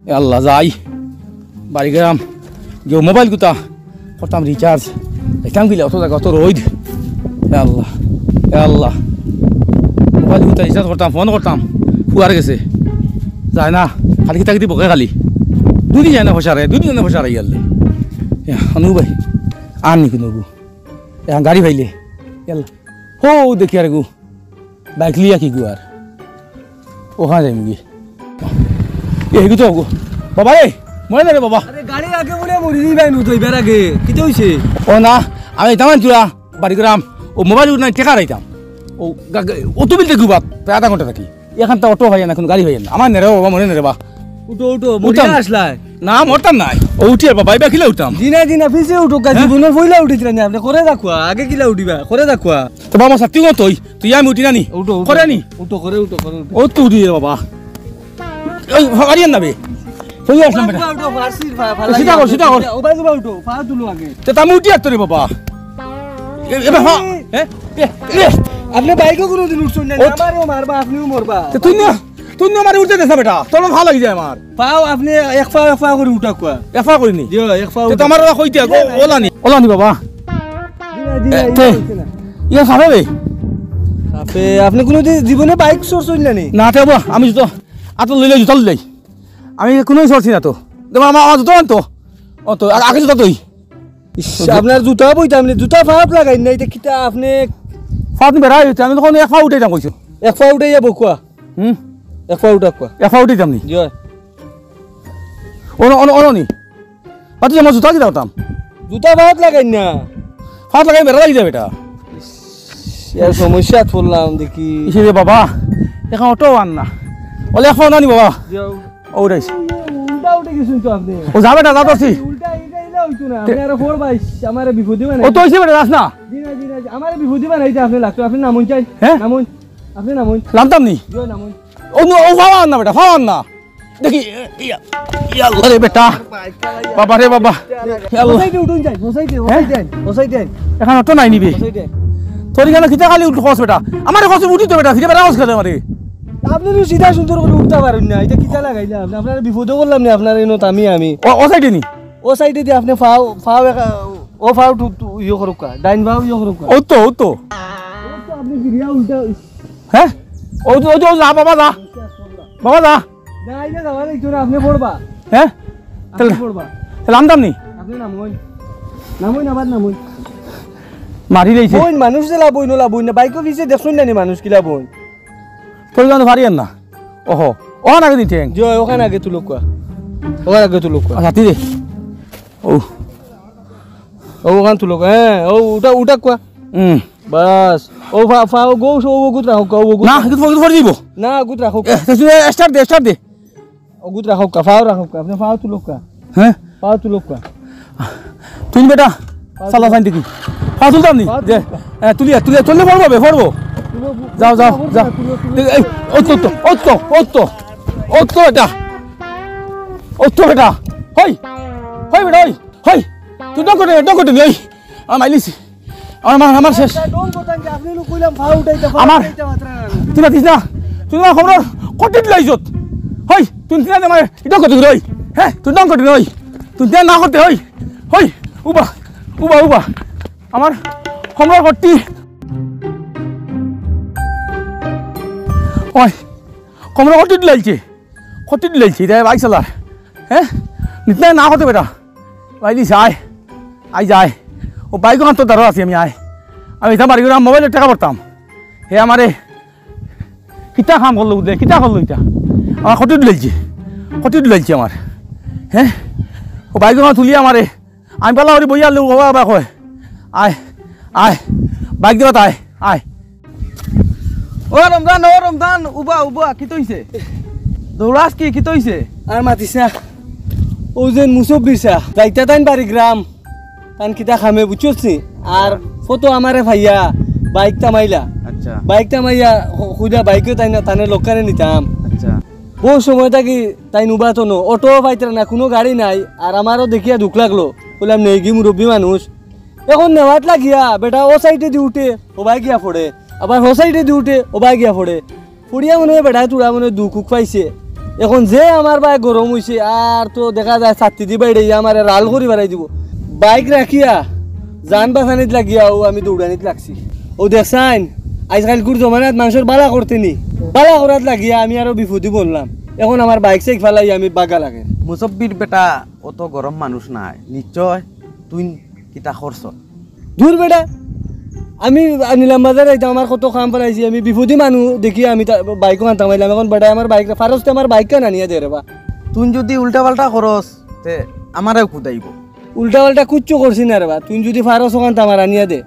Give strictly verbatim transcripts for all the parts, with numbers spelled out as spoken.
এ আল্লাহ, যাই বাড়ি গেলাম, গিয়া মোবাইল গুতা করতাম recharge, যাইতাম কিলা অত জাগা, অত রইদ। এ আল্লাহ, এ আল্লাহ, মোবাইল গুতা recharge করতাম, ফোন করতাম, ফুয়ার গেছে, যায় না, খালি কিতা কিতি বকে খালি, দুদিন যায় না পয়সা রে, দুদিন যায় না পয়সা রে ইয়াল্লে। এ, হানু ভাই, আর নি কোনো গু, এখন গাড়ি পাইলে, ইয়াল্লা, হো দেখি আর গু, বাইক লিয়া কি গু আর, ওখানে যাইমু গি। এ, হেগু তো হবো। বাবা রে, মরে না রে বাবা। আরে, গাড়ির আগে বলে মরি যাই ভাই, নু তো এবার আগে। কিতা হইছে? ও না, আমি যাইতাম না তোরা বাড়ি গেলাম। ও মোবাইল উঠ নাই, টেকা রাইতাম। ও গা-, গা-, অত বিলতে গুবাত, প্রায় আধা ঘন্টা থাকি। এখান তো অটো ভাই না, কোনো গাড়ি ভাই না। আমার নেরে বাবা, মরে নেরে বা। উঠো, উঠো, উঠতাম। মরিয়া আসলাই। না, মরতাম নাই। ও উঠি আর বাবা, এবার কিলা উঠতাম? জি না, জি না, পিছে উঠো, গা-, হ্যাঁ? জীবনে পয়লা উঠেছিলেন না আপনি, করে রাখুয়া, আগে কিলা উঠিবা, করে রাখুয়া। তো বাবা, সত্যি কথা তুই, তুই আমি উঠি না নি? উঠো, উঠো। করে নি? উঠো, করে উঠো, করে উঠো। ও তো উঠি রে বাবা। এই, ফাড়িয়ান না বে। তুই আসলাম বেটা। উঠো, উঠো, ফার্সির ফা-, ফালাই সিধা কর, সিধা কর। ও ভাই, উঠো, পা তুলো আগে। তে আমি উঠি আর তো রে বাবা। এ, এ বাবা, হ্যাঁ? এ, এ। আপনি বাইকও কোনোদিন উঠছেন না, ও আমারেও মারবা, আপনিও মরবা। তে তুই না, তুই না আমারে উঠতে দেস না বেটা। তোর ভালো লাগি যায় আমার। পাও আপনি এক পাও এক পাও করে উঠা কুয়া। এক পাও করিনি। জি, এক পাও তে তো উঠা। আমার ওরা কইতে, ও-, ওলা নি। ওলা নি বাবা। জি না, জি না, এ, ইয়ে তে। হইছে না। ইয়ে খাবে রে? আপনি, আপনি কোনোদিন জীবনে বাইক চড়ছেন না নি? না, তে বাবা, আমি জুতা, আতো লইলে জুতা লইলাই। আমি কোনো চড়ছি না তো। দেখো, আমার, আমার জুতা আনতো। ও তো, আর আগে জুতা তুই। ইস, আপনার জুতা বইতাম না, জুতা ফাপ লাগাই না, এটা কিতা আপনি ফাপ নি বেড়া হইতে, আমি তখন এক পা উঠাইতাম কইছো। এক পা উঠাইয়া বকুয়া। হুম? এক পা উঠা কুয়া। এক পা উঠাইতাম নি? জি হয়। অন, অন, অন নি? বাতি আমার জুতা কিতা করতাম? জুতা ফাপ লাগাই না। ফাপ লাগাই বেড়া লাগি যাবে এটা। ইয়ার সমস্যা পড়লাম দেখি। ইসে রে বাবা, এখন অটো আন না। ওলে এখন আনি বাবা। যাও। ও উঠাইছে। উল্টা উঠে গেছেন তো আপনি। ও যাবে না, যাতো আছি। উল্টা এটা এটা হইতো না। আপনি আরো ফোর বাইশ, আমারে বিপদে বানাই। ও তো হইছে বেটা, যাস না। জি না, জি না, জি। আমারে বিপদে বানাইতে আপনি লাগতো। আপনি নামুন চাই। হ্যাঁ? নামুন। আপনি নামুন। নামতাম নি? জি, নামুন। ও ন-, ও ফাওয়ার না বেটা, ফাওয়ার না। দেখি, ইয়া, ইয়া আল্লাহ রে বেটা। বাবা রে বাবা। ইয়া আল্লাহ। হোসাইডে উঠুন যাই, হোসাইডে, হ্যাঁ? হোসাইডে, হোসাইডে। এখন অটো নাই নিবে। হোসাইডে। তোর এখানে কিতা খালি উঠ খস বেটা। আমার খস উঠি তো বেটা, ফিরে বেটা খস খেলে আমারে। আপনি তো সিধা সুন্দর করে উঠতে পারেন না, এটা কিতা লাগাইলাম? আপনার বিপদে বললাম না, আপনার এনো তামি আমি। ও, ও সাইডে নি? ও সাইডে দিয়ে আপনি ফাও, ফাও একা, ও ফাও টু, টু, ইয়ে করুক কা, ডাইন ফাও ইয়ে করুক কা। ও তো, ও তো। ও তো আপনি ফিরিয়া উল্টা। হ্যাঁ? ও তো, ও তো, যা বাবা যা। বাবা যা। না, এই যে যাওয়া যাইতো না, আপনি পড়বা। হ্যাঁ? আপনি তাহলে, পড়বা। তাহলে আমদাম নি? আপনি নামুন। নামুন, আবার নামুন। মারি লইছে। বইন, মানুষ যে লাভ হইন, লাভ হইন না। বাইকও পিছে দেখছুন না নি মানুষ কিলা বইন? তোর জানো পারি আর না। ওহো, ওখান আগে দিন ঠেং। জি, ওখান আগে তুলুক কুয়া। ওখান আগে তুলুক কুয়া। আচ্ছা, তুই দে। ও। ও, ওখান তুলুক। হ্যাঁ, ও, উঠা, উঠা কুয়া। হুম। বাস। ও, ফা, ফা, ও, গো, ও, ও, গুত রাখো, ও, গুত না, রাখো। কিন্তু ফোন করে দিব। না, গুত রাখো। এ, তুই start দে, start দে। ও, গুত রাখো, কা, ফাও রাখো, কা, আপনি ফাও তুলুক কা। হ্যাঁ? ফাও তুলুক কা। তুই বেটা, ফাও চালা তুলুক। ফাইন দেখি। ফাও তুলতাম নি? ফাও দে। তুলুক কা। এ, তুলিয়া, তুলিয়া, চললে পড়বো বে, পড়বো। তুলো, তুলো, যাও, যাও, তুলো, যাও। তুলো, তুলো, দে, এই, তুলো। ওই তো, ওই তো, ওই তো। ওই তো বেটা। ওই তো বেটা। হই। হই বেটা, হই। হই। তুই ডং করে, ডং করে, এই। আমার মাইলিছি। আমার মা, আমার শেষ। একটা ডং করতাম যে আপনি লোক কইলাম ফাও উঠাইতে, ফাও আমার, উঠাইতে মাত্র না। তুই মাতিস না। তুই আমার খবর কটিত লাইছত। হই, তুই না আমার এটা কত রই। হ্যাঁ, তুই ডং কটিত রই। তুই না না করতে হই। হই, উবা, উবা, উবা। আমার খবর কটি। ওই, খবর কটিত লাইছে। কটিত লাইছে, এটা বাইক চালার। হ্যাঁ? নিতে না করতে বেটা। ভাই দিস, আয়। আয়, যায়। ও বাইক ওখান তো দাঁড়া আছি আমি, আয়। আমি এটা বাড়ি করে মোবাইলে টেকা পড়তাম। হে আমারে, কিতা কাম করলো বুঝলে? কিতা করলো এটা? আমার কটিত লাইছে। কটিত লাইছে আমার। হ্যাঁ? ও বাইক ওখান তুলি আমারে। আমি পালা করি বইয়া আনলে ও বাবা কয়, "আয়, আয়, বাইক দিবা তাই, আয়।" ও রমজান, ও রমজান, উবা, উবা, কিতা অইছে? দৌড়াস কি, কিতা অইছে? আর মাতিস না। ও যে মুসব্বির শাহ, যাইতা তাইন বাড়ি গ্রাম, তান কিতা খামে বুঝছস নি? আর ফটো আমারে ভাইয়া, বাইক তামাইলা। আচ্ছা। বাইক তামাইয়া, খু-, খুঁজা বাইকে তাই না, তানে লোকানে নিতাম। আচ্ছা। বহু সময় থাকি তাইন উবাতো নো, অটো পাইতরা না, কোনো গাড়ি নাই, আর আমারও দেখিয়া দুখ লাগলো। কইলাম, "নেই গি মুরব্বী মানুষ।" এখন নেওয়াত লাগিয়া বেটা ও সাইডে দি উঠে, ও বায় গিয়া পড়ে, আবার হো সাইডে দি উঠে, ও বায় গিয়া পড়ে। পড়িয়া মনে হয় বেটায় তুড়া মনে হয় দুখ উখ পাইছে। এখন যে আমার বাইক গরম অইছে, আর তো দেখা যায় ছাত্তি দি বাইরে আমারে রাল করি বাড়াই দিব। বাইক রাখিয়া জান বাঁচানিত লাগিয়া অউ আমি দৌড়ানিত লাগছি। অউ দেখছইন, আইজকাইলকুর জমানাত মানষর বালা করতে নি, বালা করাত লাগিয়া আমি আরো বিপদি বললাম। এখন আমার বাইক সাইক ফালাই আমি বাগা লাগে। মুসব্বির বেটা অত গরম মানুষ নায়, নিশ্চয় তুই কিতা করছ। দূর বেটা, আমি নিলাম বাজার যাইতাম, আমার কত কাম ফালাইছি, আমি বিপদি মানুষ দেখি আমি তা-, বাইকও আনতাম আইলাম। এখন বেটা আমার বাইক, ফারস্তে আমার বাইক কান আনিয়া দে রে বা। তুই যদি উল্টা পাল্টা করস, তে আমারেও কুদাইব। উল্টা পাল্টা কুচ্ছু করছি না রে বা, তুই যদি ফারস ওখান তো আমার আনিয়া দে,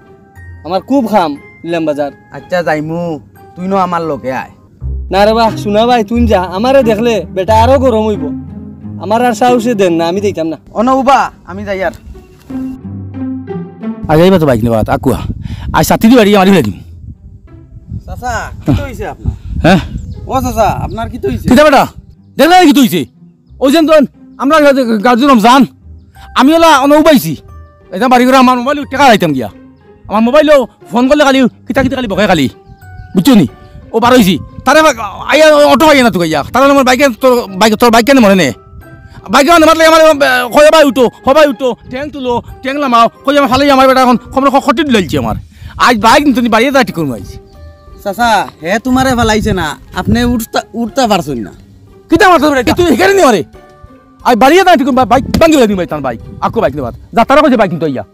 আমার খুব কাম নিলাম বাজার। আচ্ছা যাইমু, তুই ন আমার লগে আয়। না রে বা, শুনা ভাই, তুই যা, আমারে দেখলে বেটা আরো গরম অইব, আমার আর সাহসে দেন না, আমি দিতাম না। অনো উবা, আমি যাই আর। আগে এবার তো বাইক নেবা, আকুয়া। আজ সাথী দি বাড়ি আমার ফেলে দিম। চাচা, কিতা অইছে আপনার? হ্যাঁ? ও চাচা, আপনার কিতা অইছে? কিতা বেটা? দেখলে কিতা অইছে? ওই যে তো আমরা গাজু রমজান, আমি ওলা অনো উবাইছি। এটা বাড়ি করে আমার মোবাইল টেকা লাইতাম গিয়া। আমার মোবাইলও ফোন করলে খালি কিতা কিতা খালি বকে খালি। বুঝছো নি? ও বার অইছি। তারে বা-, আইয়া অটো আইয়া না তুকাইয়া। তারা আমার বাইকে তোর বাইক, তোর বাইক কেন মনে নে? বাইকে মানে মাতলে আমার, এ, কয়, "হবাই উঠো, হবাই উঠো, ঠ্যাং তুলো, ঠ্যাং লামাও।" কই আমার ফালাই আমার বেটা এখন খবর খ-, খটি লইছে আমার। আজ বাইক নিতে নি বাড়িয়ে যা ঠিক করবো আজ। চাচা, হে তোমারে ফালাইছে না, আপনি উঠতা, উঠতা পারছেন না। কিতা মাতছ বেটা? তুই হিকারে নি মারে? আই বাড়িয়ে যা ঠিক করবো, বাইক ভাঙি দিম ভাই, তার বাইক। আকো বাইক নেবার। যা তারা কইছে বাইক নিতে আইয়া।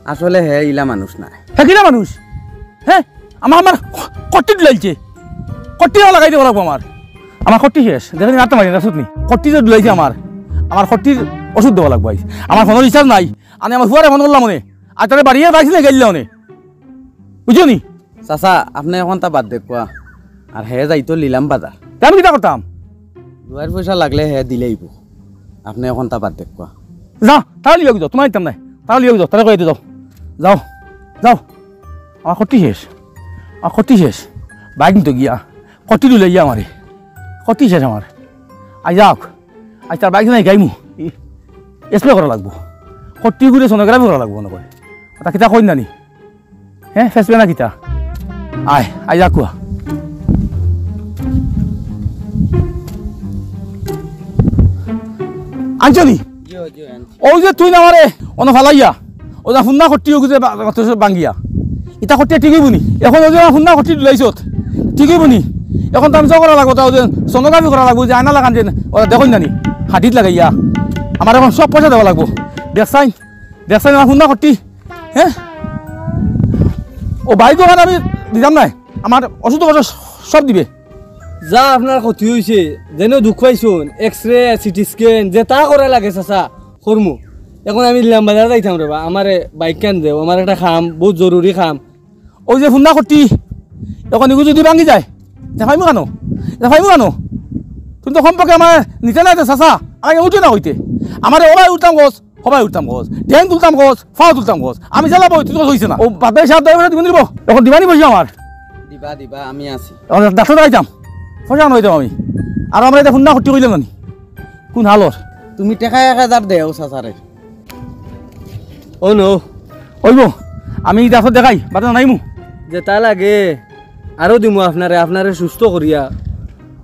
আসলে হে ইলা মানুষ না। হে কিলা মানুষ? হে? আমার, আমার কট্টি ডুলাইছে। কট্টি লাগাই দেওয়া লাগবো আমার। আমার কট্টি শেষ। দেখেন, আর তো মারি না, সুতনি। কট্টি যে ডুলাইছে আমার। আমার কট্টির ওষুধ দেওয়া লাগবো আইজ। আমার ফোনের রিচার্জ নাই। আমি আমার ফুয়ারে ফোন করলাম মনে। আর তাহলে বাড়িয়ে পাইছি না, গেল মনে। বুঝছো নি? চাচা, আপনি এখন তা বাদ দেখুয়া। আর হে যাইতো নিলাম বাজার। তে আমি কিতা করতাম? দুয়ার পয়সা লাগলে হে দিলেইব। আপনি এখন তা বাদ দেখুয়া। যাও, তারা লিয়ে যাও, তোমার দিতাম নাই। তারা লিয়ে যাও, তারা কয়ে যাও। যাও, যাও। আমার কট্টি শেষ। আমার কট্টি শেষ। বাইক নিতে গিয়া। কট্টি ডুলে গিয়া আমারে। কট্টি শেষ আমার। আই যাক। আই তার বাইক নাই গাইমু। স্প্রে করা লাগবো। কট্টি ঘুরে সোনোগ্রাফি করা লাগবো না করে। তা কিতা কইন নানি? হে, ফেসবে না কিতা? আয়, আয় যাকুয়া। আনছো নি? জি, জি, আনছি। ওই যে তুই না আমারে, অনো ফালাইয়া, ও যা ফুন্না কট্টি ওগুজে বা-, কত সব ভাঙ্গিয়া। ইতা কট্টি ঠিক অইবো নি? এখন ওই যে ফুন্না কট্টি ডুলাইছত, ঠিক অইবো নি? এখন তো আমি জগ করা লাগবো, তা ওই যে সোনোগ্রাফি করা লাগবো, যে আয়না লাগান যে, ওরা দেখইন না নি? হাটিত লাগাইয়া। আমার এখন সব পয়সা দেওয়া লাগবো। দেখছাইন, দেখছাইন আমার ফুন্না কট্টি? হে? ও ভাই দোকান আমি দিতাম নায়, আমার ওষুধ খরচ সব দিবে। যা আপনার ক্ষতি অইছে, যেন দুখ পাইছইন, এক্সরে, সিটি স্ক্যান, যেতা করা লাগে চাচা, করমু। এখন আমি নিলাম বাজার যাইতাম রে বা, আমারে বাইক খান দেও, আমার একটা কাম, বউত জরুরি কাম। ওই যে ফুন্না কট্টি, এখন ইগু যদি ভাঙ্গি যায়, তে ফাইমু কেনে? তে ফাইমু কেনে? তুমি তো কমপক্ষে আমার নিতে না, চাচা, আমারে উঠে না কইতে। আমারে ওবায় উঠতাম গছ, হবায় উঠতাম গছ, ঠ্যাং তুলতাম গছ, ফাও তুলতাম গছ। আমি জ্বালা বই, তুই তো হইছে না। ও বাপে সাত দশ বছর দিবি নিব। এখন দিবানি পয়সা আমার। দিবা, দিবা, আমি আছি। এখন ডাক্তার দেখাইতাম। পয়সা নইতাম আমি। আর আমরা ইতা ফুন্না কট্টি কইলাম নানি। কোন হালর? তুমি টেকা এক হাজার দেও চাচারে। ও নো। ওইবো, আমি ইতা দেখাই, বাদে নাইমু। যেতা লাগে, আরো দিমু আপনারে, আপনারে সুস্থ করিয়া।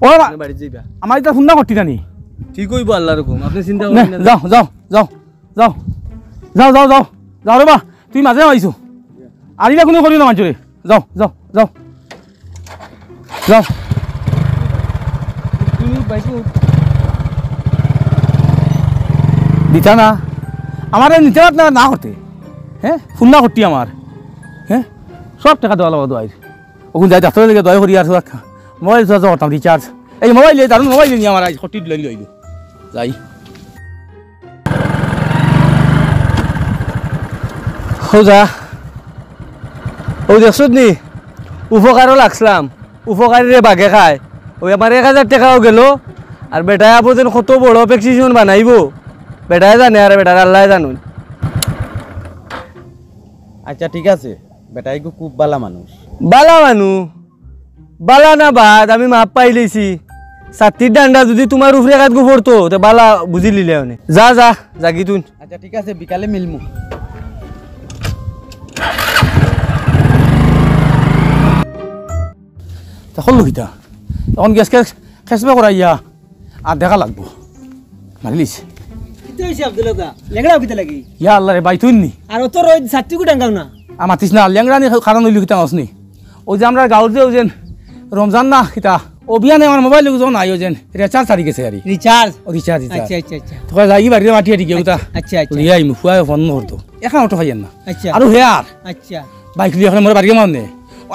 ও বাবা, আপনি বাড়িত যাইবা। আমার ইতা ফুন্না কট্টি নানি। ঠিক অইবো আল্লাহর হুকুম, আপনি চিন্তা নে, করবেন না। যাও, যাও, যাও। যাও। যাও, যাও, যাও। যাও রে বা, তুই মাঝে আইছো। আর ইলা কোনো করিও না মানষরে। যাও, যাও, যাও। যাও। দিতা না। আমারে নিতে পারত না, না করতে। হে? ফুন্না কট্টি আমার। হে? সব টেকা দেওয়া লাগবো দোয়াইর। ওখান যাই ডাক্তারের লগে দোয়াই করি আর মোবাইল চার্জ করতাম, রিচার্জ। এই মোবাইল, এই দারুণ মোবাইল নিয়া আমার আইজ কট্টি দিলাই লইল। যাই। হো যা। ও দেখছত নি? উপকারও লাগছলাম। উপকারীরে বাঘে খায়। ওই আমার এক হাজার টেকাও গেল। আর বেটায় আবো যেন কত বড় প্রেসক্রিপশন বানাইবো। বেটায় জানে আর বেটার আল্লায় জানুন। আচ্ছা, ঠিক আছে। বেটাইগু খুব বালা মানুষ। বালা মানু? বালা না বাদ, আমি মাফ পাইলিছি। ছাতির ডান্ডা যদি তুমার উপরে কাত গু পড়তো, তে বালা বুঝিলিলে অনে। যা, যা, যাগি তুই। আচ্ছা, ঠিক আছে, বিকালে মিলমু। তা করলো কিতা? এখন গ্যাস গ্যাস খেসবে করাইয়া। আর দেখা লাগবো। মারিলিস। কিতা অইছে আব্দুল হক দা? লেংড়া অও কিতা লাগি? ইয়া আল্লাহ রে ভাই, তুই নি? আর অত রইদ ছাতিগু টাঙ্গাও না। আর মাতিস না, লেংড়া নি কারণ অইলো কিতা মাতস নি? অউ যে আমরার গাউর যে অউ যে রমজান না কিতা, অউ বিয়ানে আমার মোবাইল অউ যে নাই, অউ যে recharge হারি গেছে আরি। Recharge? অউ recharge, recharge। আচ্ছা, আচ্ছা, আচ্ছা। তো কয় যাই বাড়িত মাটি আটি গিয়া কিতা? আচ্ছা, আচ্ছা। লইয়া আইমু, ফুয়ায় ফোন করতো। এখন অটো পাইয়ার না। আচ্ছা। আরো হেয়ার। আচ্ছা। বাইক লইয়া অখন মোর বাড়ি মানে।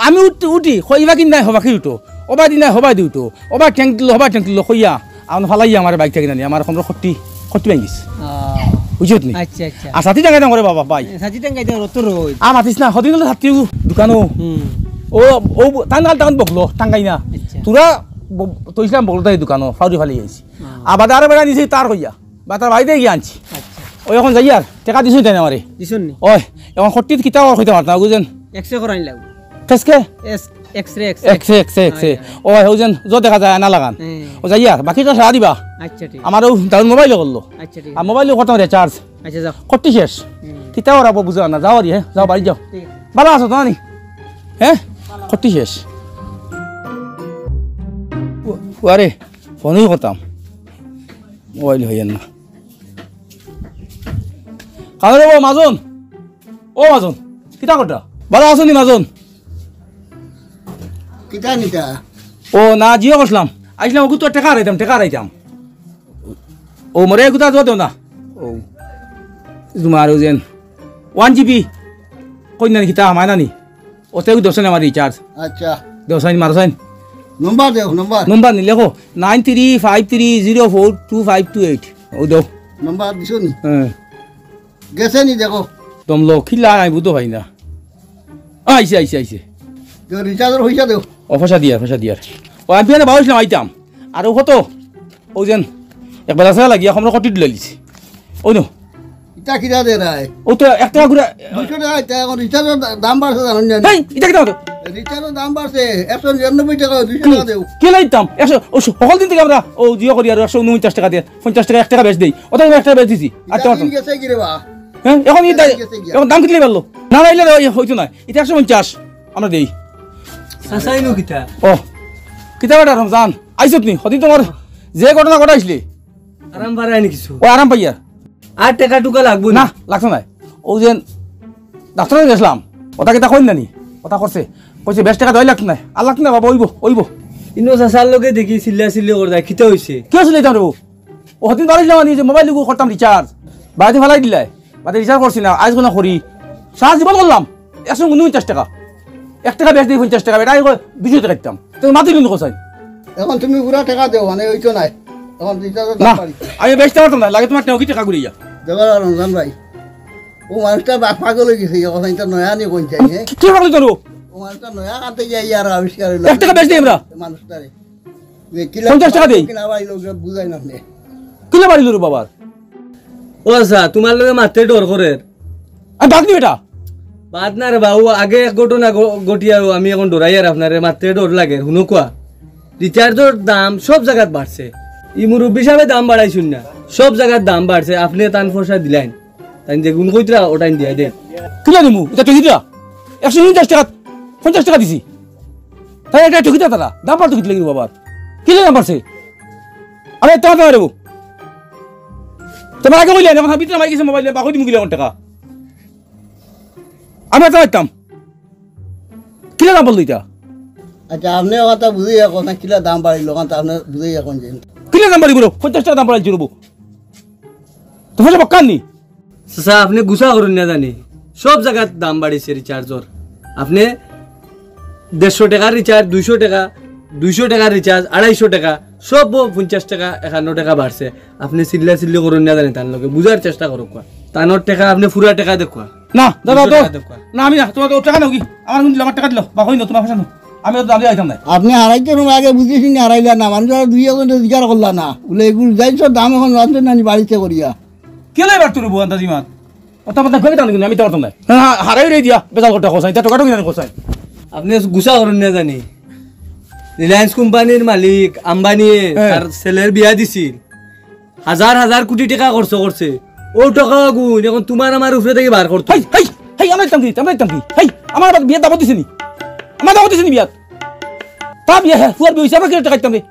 আমি উঠি, উঠি, কই ইবা কিন নাই, হবা কি উঠো। অবাদি নাই, হবাদি উঠো। অবা ট্যাঙ্ক দিল, হবা ট্যাঙ্ক দিল, কইয়া। আমার ফালাইয়া আমার বাইক থাকি নানি, আমার কোমরর খট্টি, খট্টি ভাঙিস। আহ। বুঝছত নি? আচ্ছা, আচ্ছা। আর ছাতি টাঙ্গাই না করে বাবা, ভাই। এ, ছাতি টাঙ্গাই দে, অত রইদ। আর মাতিস না, হদিন হলো ছাতি দোকানো। হুম। ও, ও, তান গাল তখন বকলো, টাঙ্গাই না। আচ্ছা। তোরা ব-, তো ইসলাম বকলো তাই দোকানো, ফাউরি ফালি আইছি। হ্যাঁ। আবার আরো বেড়া নিছি তার কইয়া। বা তার বাড়িত গিয়া আনছি। আচ্ছা। অউ অখন যাইয়ার, টেকা দিছইন তাইন আমারে। দিছইন নি? অয়, অখন খট্টিত কিতা অর কইতাম পারতাম না, বুঝছইন? X-ray করাইন লাগবো। ফেসকে? S-, X-ray, X-ray। X-ray, X-ray, X-ray। অয়, অয়। অয়, অউ যেন, যত দেখা যায়, আনা লাগান। হ্যাঁ। অউ যাইয়ার, বাকিটা সারা দিবা। আচ্ছা, ঠিক আছে। আমার অউ দারুণ মোবাইল করলো। আচ্ছা, ঠিক আছে। আর মোবাইল করতাম recharge। আচ্ছা, যাও। খট্টি শেষ। হুম। কিতা করাবো বুঝো না, যাও রে, হ্যাঁ, যাও, বাড়ি যাও। ঠিক আছে। ভালা আছো তো, নানি? হ্যাঁ? খট্টি শেষ। ও, আরে, ফোনই করতাম। মোবাইল অইয়ার না। কানো রে বা, মাজন। ও মাজন, কিতা কররা? ভালা আছো নি মাজন? কিতা নিতা? ও না, জিও করছিলাম। আইছলাম, অগু তো টেকা হারাইতাম, টেকা হারাইতাম। ও মোরে এগুতা জুয়া দেও না। ও, তুমার অউ যেন one GB। কই নানি কিতা, হামায় নানি? অতে দেও চাইন আমার recharge। আচ্ছা। দেও চাইন, মারো চাইন। নম্বর দেও, নম্বর। নম্বর নি লেখো, nine three five three zero four two five two eight। অউ দেও। নম্বর দিছো নি? হ্যাঁ। গেছে নি দেখো। দমলো, কিলা আইবো তো ভাই না। আইছে, আইছে, আইছে। দেও, rechargeর পয়সা দেও। ও, পয়সা দিয়ার, পয়সা দিয়ার। ও, আমি বিয়ানে বাউসলাম আইতাম। আর অউ কত? অউ যেন, এক বেলা ছাড়া লাগিয়া, আমরা কটি দিলাইলিছি। অউ নো। ইতা কিতা দে রায়? অউ তো এক টেকা ঘুরে। দুইশো টেকা ইতা, এখন rechargeর দা-, দাম বাড়ছে জানো নি? হেই, ইতা কিতা মাতো? Rechargeর দাম বাড়ছে, একশো নিরানব্বই টেকা, দুইশো টেকা দেও। কিলা দিতাম? একশো, অউ স-, হকল দিন থাকি আমরা, অউ জিও করি আর একশো ঊনপঞ্চাশ টেকা দিয়া, পঞ্চাশ টেকা, এক টেকা বেশি দেই। অতা এক টেকা বেশি দিছি। আর ইতা তো দিন গেছে কি রে বা? হ্যাঁ, এখন ই ইতা দাই-, দিন গেছে গিয়া। এখন দাম কিতা বাড়লো? না, না, ইলা অইতো নায়। ইতা একশো পঞ্চাশ আমরা দেই। চাচা, ইনো কিতা? ও, কিতা বেটা রমজান? আইছত নি? হদিন তুমার যে ঘটনা ঘটাইছলে। আরাম পাইরায় নি কিছু? ও আরাম পাইয়ার। আর টেকা টুকা লাগবো নি? না, লাগতো নায়। অউ যে ডাক্তারর গেছলাম, অতা কিতা কইন না নি? অতা করছে। কইছে, বেশ টেকা দেওয়াই লাগতো নায়। আর লাগতো নায় বাবা, অইবো, অইবো। ইনো চাচার লগে দেখি চিল্লা চিল্লি কররায়, কিতা অইছে? কিতা চিল্লাইতাম রে বা? অউ হদিন বাড়িত যাওয়া নি যে মোবাইল ইগু করতাম recharge। বাড়িত ফালাই দিলায়। বাদে recharge করছি না, আইজ গুনা করি। সারা জীবন করলাম। একশো ঊনপঞ্চাশ টেকা। এক টেকা বেশি দেই পঞ্চাশ টেকা, বেটা, এই কয় দুইশো টেকা দিতাম। তো মাতিল নি কছাই? এখন তুমি পুরা টেকা দেও, মানে অইতো নায়। এখন rechargeর দাম না, বাড়িছে। আমি বেচতাম পারতাম না, লাগে তুমার টেকা কি টেকা ঘুরে যা। দেবার আর রমজান ভাই, অউ মানুষটা বা-, পাগল অই গেছে, এখন ইটা নয়া নি কইন চাই, হ্যাঁ? কি, কি পাগল তোর? অউ মানুষটা নয়া আনতে যাই আর আবিষ্কার অইলো। এক টেকা বেশি দেই আমরা। মানুষটারে। যে কিলা পঞ্চাশ টেকা দেই। কিলা বাড়ি লোক বুঝাই না আপনি। কিলা বাড়ি লোক বাবার? ও আচ্ছা, তুমার লগে মাততে ডর করের। আমি বাদ নি বেটা। বাদ না রে বাবু, আগে এক ঘটনা ঘ-, ঘটিয়া আমি এখন ডরাইয়ার আপনারে, মাততে ডর লাগের। হুনো কুয়া, rechargeর দাম সব জাগাত বাড়ছে। ই মুরব্বি সাবে দাম বাড়াইছইন না, সব জাগাত দাম বাড়ছে, আপনে তান পয়সা দিলাইন। তাইন যেগুন কইতরা, অটাইন দিয়া দেইন। কিলা দিমু? ইটা টেকা দিতরা? একশো ঊনপঞ্চাশ টেকা, পঞ্চাশ টেকা দিছি। তাইন ইটা টেকা দিতরা তারা? দাম বাড়তো কিতা লাগি বাবার? কিলা দাম বাড়ছে? আমি একটা মাথা মারবো। তুমার আগে কইলে, এখন ভিতরে মারি গেছে মোবাইল, বাকি দিমু কিলা এখন টেকা? আমি একটা মারতাম। কিলা দাম বাড়লো ইটা? আচ্ছা, আপনে কথা বুঝাইয়া কইন না, কিলা দাম বাড়িলো, কারণ তো আপনে বুঝাইয়া কইন যে। কিলা দাম বাড়ি করো? পঞ্চাশ টেকা দাম বাড়াইছে রবো। তো পয়সা বক্কার নি? চাচা, আপনে গুছা করইন না জানি। সব জাগাত দাম বাড়িছে rechargeর। আপনে দেড়শো টেকার recharge, দুইশো টেকা, দুইশো টেকার recharge, আড়াইশো টেকা, সব পঞ্চাশ টেকা, একান্ন টেকা বাড়ছে। আপনে চিল্লা চিল্লি করইন না জানি তান লগে, বুঝার চেষ্টা করউক্কা। তানর টেকা আপনে পুরা টেকা দেউক্কা। না, দাদা, দুইশো তো। টেকা দেউক্কা। না, আমি না, তুমার তো টেকা নেও কি? আমার কিন্তু আমার টেকা দিলাও, বা কই না, তুমার পয়সা নেও। আমি তো, আমি আইতাম না। আপনে হারাইতে সময় আগে বুঝিছইন না, হারাইলা না, মানুষ আর দুই একজনরে জিকার করলা না। বলে, এগুলো যাইছো দাম এখন জানতে না, নি বাড়িতে করিয়া। কে লাই বাড়তো রে বউ আন্দাজি মাত? অত মাথা ঘুরে টানো কিন্তু আমি তো পারতাম না। না, না, হারাই রে দিয়া, বেজাল করতে কছাই, তা টোকাটুকি জানি কছাই। আপনে গুছা করইন না জানি। Reliance কোম্পানির মালিক আম্বানিয়ে হ্যাঁ। তার ছেলের বিয়া দিছিল। হাজার হাজার কোটি টেকা খরচ করছে। অউ টেকা গুন, এখন তুমার আমার উপরে থাকি বার করতো। হেই, হেই, হেই, আমরা দিতাম কি? আমরা দিতাম কি? হেই, আমার আবার বিয়াত দাওয়াত দিছে নি? আমার দাওয়াত দিছে নি বিয়াত? তা বিয়া, হ্যাঁ, ফুয়ার বিয়া অইছে, আমরা কি টেকা দিতাম রে?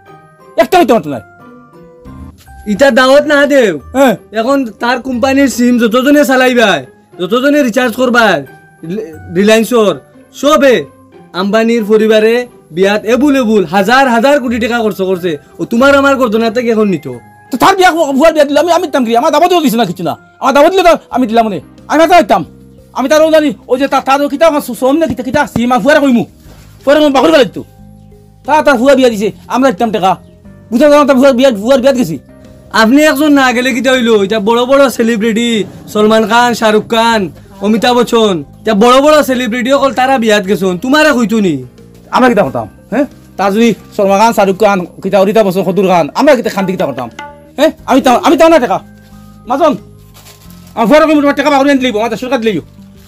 একটা দিতাম পারতো না। ইতা দাওয়াত না দেও। হ্যাঁ। এখন তার কোম্পানির সিম যতজনে চালাইবায়, যতজনে রিচার্জ করবায়, রিলা-, রিলায়েন্সর, সবে আম্বানির পরিবারে বিয়াত এবুল এবুল হাজার হাজার কোটি টেকা খরচ করছে। ও তুমার আমার গর্দনা থাকি এখন নিতো। তো তার বিয়া, ফুয়ার বিয়া দিলে আমি, আমি দিতাম কি? আমার দাওয়াতও দিছে না, কিছু না। আমার দাওয়াত দিলে তো আমি দিলাম নে। আমি মাথা রাখতাম। আমি তার জানি, ওই যে তার, তার কিতা আমার সু-, সোম না কিতা, কিতা আসছি, মা ফুয়ারে কইমু। ফুয়ারে কইমু, বাকর গালিত তো। তা তার ফুয়া বিয়া দিছে, আমরা দিতাম টেকা। বুঝা গেল, তার ফুয়ার বিয়া, ফুয়ার বিয়াত গেছি। আপনি একজন না গেলে কিতা অইলো? ইতা বড় বড় সেলিব্রিটি, সলমান খান, শাহরুখ খান, অমিতাভ বচ্চন, ইতা বড় বড় সেলিব্রিটি অকল তারা বিয়াত গেছইন, তুমারে কইতো নি? আমরা কিতা করতাম, হ্যাঁ? তা যদি সলমান খান, শাহরুখ খান, কিতা অমিতাভ বচ্চন, কতর খান, আমরা কিতা খান্তি কিতা করতাম, হ্যাঁ? আমি তো, আমি তো না টেকা। মাজন, আমার ফুয়ারে কইমু, তুমার টেকা বাকর আনি দিলাইবো, আমার সরকার দিলাইও।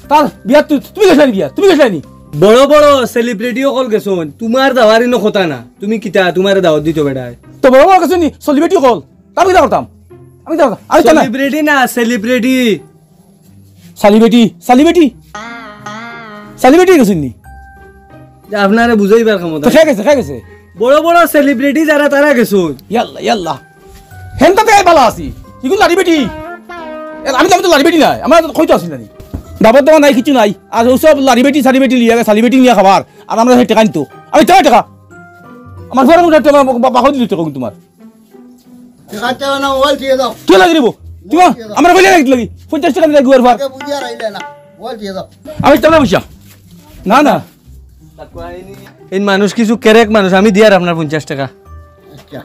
তার বিয়াত তু-, তুমি গেছলায় নি বিয়াত? তুমি গেছলায় নি? বড় বড় সেলিব্রিটি অকল গেছইন, তুমার যাওয়ার ইনো কথা না। তুমি কিতা, তুমারে দাওয়াত দিতো বেটায়? তো বড় বড় গেছইন নি, সেলিব্রিটি অকল। তা আমি কিতা করতাম? আমি কিতা করতাম? আমি তো না। সেলিব্রিটি না, সেলিব্রিটি। Celebrity, celebrity. সেলিব্রিটি গেছইন নি? যে আপনারে বুঝাইবার ক্ষমতা তো নাই। খেয়ে গেছে, খেয়ে গেছে। বড় বড় সেলিব্রিটি যারা, তারা গেছইন। ইয়াল্লা, ইয়াল্লা। হেন তাতে এই বালা আছি। ইগুন লারিবেটি। এ, আমি তো, আমি তো লারিবেটি নায়। আমার তো কইতো আছি না নি। দাবত দাবা নাই, কিছু নাই। আর ও সব লারিবেটি, সারিবেটি লিয়া, সারিবেটি নিয়া খাবার। আর আমরা সেই টেকা নিতো। আমি টেকা, টেকা। আমার ঘরে উঠে টেকা, বা-, বা-, বাকর দিল টেকা তুমার। টেকা টেকা না, মোবাইল দিয়ে দাও। কে লাগি দিব? তুই মোবাইল দিয়ে দাও। আমরা কইলে লাগি লাগি। পঞ্চাশ টেকা দিলে গুয়ার ফার। আগে বুঝিয়া রাইলে না। মোবাইল দিয়ে দাও। আমি টেকা পয়সা। না, না। এই মানুষ কিছু কেরেক মানুষ, আমি দিয়ার আপনার পঞ্চাশ টেকা। আচ্ছা।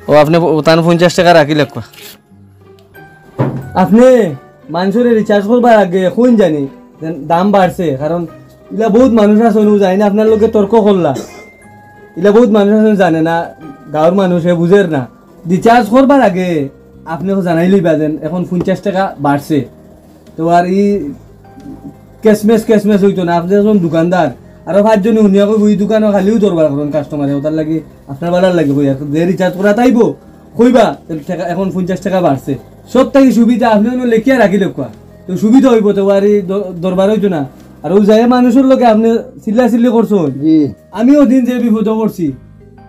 ও আপনে ও তান পঞ্চাশ টেকা রাখি লাগবা। আপনে মানষরে রিচার্জ করবার আগে কইন জানি যে দাম বাড়ছে, কারণ ইলা বউত মানুষ আছইন, ও যাইন আপনার লগে তর্ক করলা। ইলা বউত মানুষ আছইন জানে না, গাঁওর মানুষ হে বুঝের না। রিচার্জ করবার আগে আপনে জানাই লইবা যেন এখন পঞ্চাশ টেকা বাড়ছে। তো আর ই কেসমেস কেসমেস অইতো না, আপনে একজন দোকানদার, আরো পাঁচজনে হুনিয়া কইবো, "ই দোকানো খালিউ দরবার করইন কাস্টমারে", ওটার লাগি আপনার বালার লাগি কই, আর যে রিচার্জ করাত আইবো, কইবা, "টেকা, এখন পঞ্চাশ টেকা বাড়ছে।" সব থাকি সুবিধা আপনে অনো লেখিয়া রাখি লেখবা, তো সুবিধা অইবো, তো আর ই দ-, দরবার অইতো না। আর ও যায় মানুষর লগে আপনে চিল্লা চিল্লি করছইন। জি। আমি ওদিন যে বিপদো পড়ছি,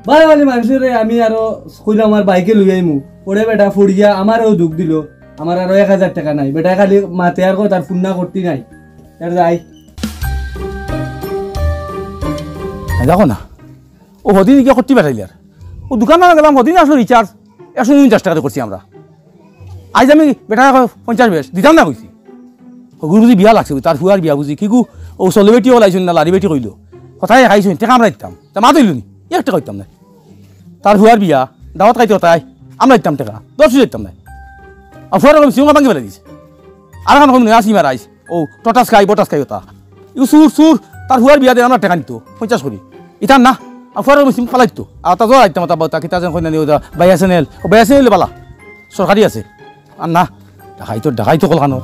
বালা বালা মানুষরে আমি আরো কইলাম আমার বাইকে লই আইমু, পরে বেটা ফড়িয়া আমারেও দুখ দিল। আমার আরো এক হাজার টেকা নাই। বেটায় খালি মাতে আর কয় তার ফোন না করতে নাই। এর যাই। দেখো না, ও হদিন গিয়া করতে পাঠাইলে আর। ও দোকানো গেলাম, হদিন আসলো রিচার্জ, একশো উনপঞ্চাশ টেকা দি করছি আমরা। আইজ আমি বেটায় কয় পঞ্চাশ বেশ, দিতাম না কইছি। হগুর বুঝি বিয়া লাগছে, তার ফুয়ার বিয়া বুঝি, কিগু, ও সেলিব্রিটি অকল আইছইন না, লারিবেটি কইলো। কথায় খাইছইন, টেকা আমরা দিতাম। তা মাত অইলো নি, এক টেকা দিতাম না। তার ফুয়ার বিয়া, দাওয়াত খাইতো তাই, আমরা দিতাম টেকা, দশ পয়সা দিতাম না। আর ফুয়ার কইছি, সিমা ভাঙ্গি ফেলাই দিছে। আর এখন কইমু না, আসি মারাইস, ও টটাস খাই, বটাস খাই ওটা। ইউ সুর, সুর, তার ফুয়ার বিয়া দে, আমরা টেকা নিতো, পঞ্চাশ করি। ইতার না, আর ফুয়ার কইমু সিম ফালাই দিতো। আর তা জোর আইতাম, তা, তা, কিতা যেন কইনা নি, ওটা, বাইয়া চ্যানেল, ও বাইয়া চ্যানেল বালা, সরকারি আছে। আর না, ডাকাইতো, ডাকাইতো কল খানো।